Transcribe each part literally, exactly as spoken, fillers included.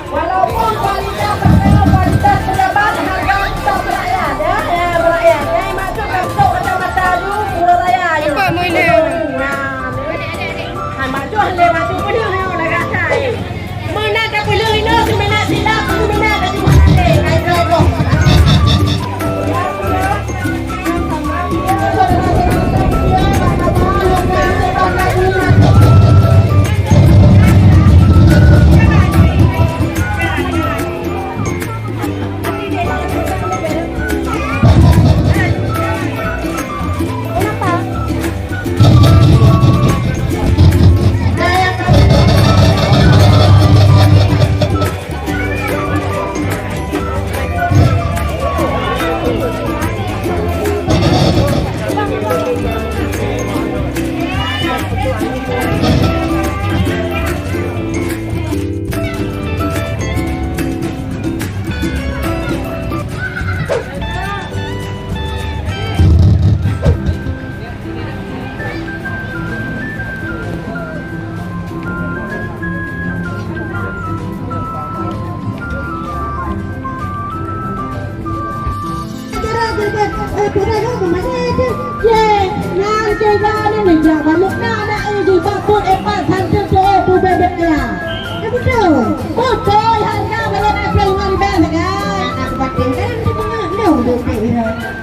Walaupun kualitas, kualitas pejabat, harga tetap merakyat, ya, ya, merakyat. Nyang masuk masuk kacamata tu, Pura Raya, ya. Apa mau ini? Nah, hai, masuk, hai, masuk, penuh, ya, dah rasa, eh. Meunan ka peuleueh inoe, seuminak silap, seuminak ka jumpa, eh, kai droe boh.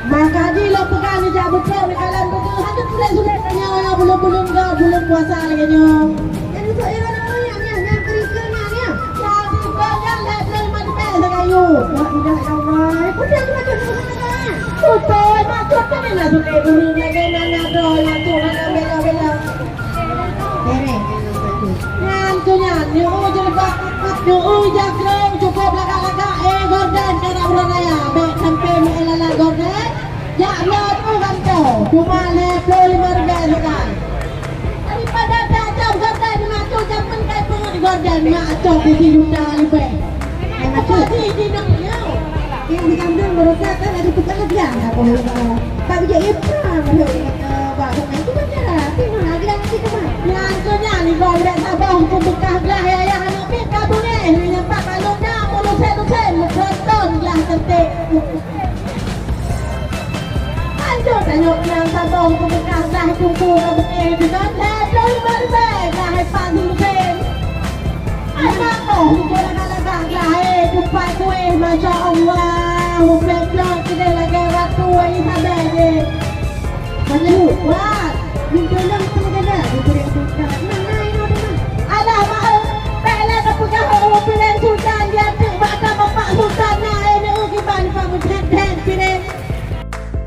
Maka jih lôn peugah neujak beutrok meukalon beutôi, hana sulet-sulet tanyoe nyoe buleuen-buleuen gob, buleuen puasa lagèe nyoe. Nyang geusok iron nyan, nyan, nyan keurikeuen nyan, nyan. Nyang keurikeuen nyan lhèe ploh limong ribèe sikayu. La ilaha illallah. Peue nyang geumacam-macam nyan? Beutôi, maksud keuneuk na sulet ureueng lagèe nyan, na droe, na tueng, na bela-bela. Nyan keuh nyan, nyang jilbab, nyang jakrong, cukôp lagak-lagak, eh, gorden, keuneuk uroe raya. Bèk sampoe meu'en lalat gorden, jak bloe tu gantoe, cuma lhèe ploh limong ribèe sagai. Daripada tajam gorden, mak cok jamén kai peungeut gorden, mak cok di sijuta leubeh. Hai, mak cok. Apa sih di nyoe? Yang di kandang merusak kan ada tukang lagi, ah, apa lagi? Tak bijak ipa, menurut kata, bah, bukan itu kan cara. Tapi mana ada yang masih kemana? Nyan keuh nyan, iba udah saboh, hukum beukah glah, ya, ya, aneuk miet ka beungéh, nyan pat balon na, meuluse-luse, meukeureuton glah cantik. Anjot tanyoe nyan saboh, hukum beukah glah, hukum ka beungéh, deungon lhèe ploh limong ribèe, glah ipa meuluse. Hai, mak boh, hukum lagak-lagak glah, eh, tupat kueh, masya Allah, hukum blot keudeh lagèe ratu Elizabeth, eh. Banyak lu, wah, minta dong sama ganda, diberi buka. Nah, nah, ini udah, nah. Alah, mak, eh, bèk lé tapeugah, oh, piléh sultan, di ateueh mata bapak sultan, nah, eh, ni, oh, kiban, Pak, meuthèt-thèt, piléh.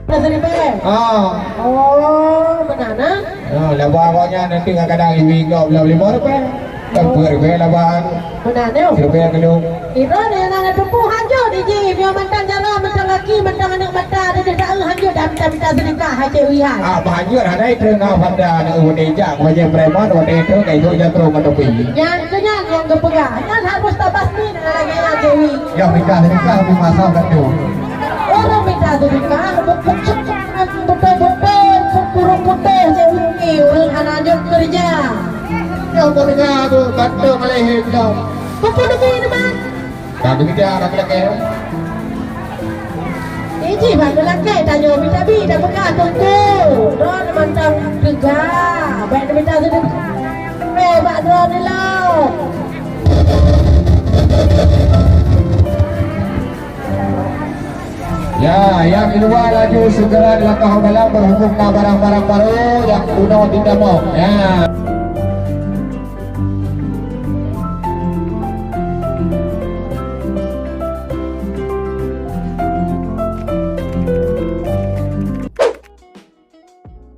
Dah jadi piléh? Ah. Oh, benar, nah? Ah, laba awaknya nanti kadang-kadang ibu ingat belah lima rupiah. Kan peuet ribèe laban. Meunan nyoe. Siribèe keulong. Droeneuh nyang na teupeu hanjeuet jih, nyoe mantong jaroe, mantong gaki, mantong aneuk mata, deuh taeu hanjeuet dah mita-mita seudeukah hase wihan. Ah, bah hanjeuet hana, teungoh banda aneuk udeb jak bajèe preman, watèe teungoh ka isôk jak troh meuteupeu. Nyan keuh nyan nyang geupeugah, nyan harôh tabasmi lagèe nyan, Dewi. Nyang mita seudeukah, tapi masa ka troh. Ureueng mita seudeukah, beutôi-beutôi, puruk putéh, Dewi, ureueng hana jeuet keureuja. Nyoe peureuga tu, kantô malèe lom. Peue-peue teuma, teuma? Ka geukeureuja, ka geulakèe. Iji bak geulakèe, tanyoe mita bi, tapeugah teungku. Droeneuh mantong teuga, bèk neumita seudeukah. Eh, bak droeneuh lom. Ya, nyang keuluwa laju segera dilangkah u dalam, berhubung na barang-barang baru nyang bunoe ditamong. Ya.